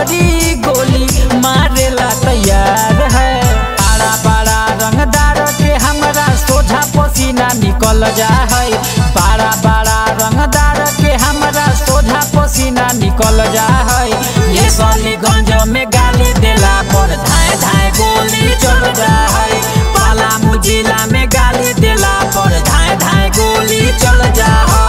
धरी गोली मारेला तैयार है। बड़ा बड़ा रंगदार के हमरा सोझा पसीना निकल जा है। बड़ा बड़ा रंगदार के हमरा सोझा पसीना निकल जा है। ये सालीगंज में गाली देला पर धाए धाए गोली चल जा है। पलामू जिला में गाली देला पर धाए धाए गोली चल जा है।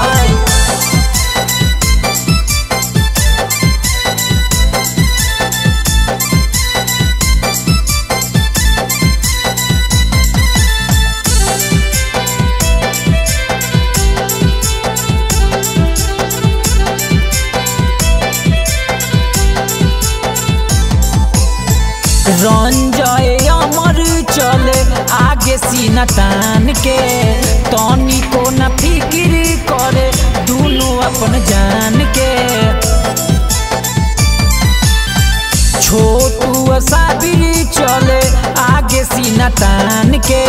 रंजय अमर चले आगे सीना तान के, तनी को न फिक्र करे दोनों अपन जान के। छोटू साबिर चले आगे सीना तान के,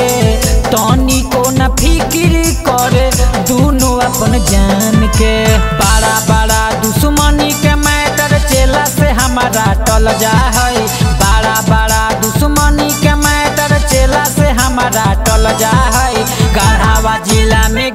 तनी को न फिक्र करे दोनों अपन जान के। बड़ा बड़ा दुश्मनी के मैटर चेला से हमारा टल जा है। बड़ा बड़ा दुश्मनी के मैटर चेला से हमारा टल जा है। गढ़वा जिला में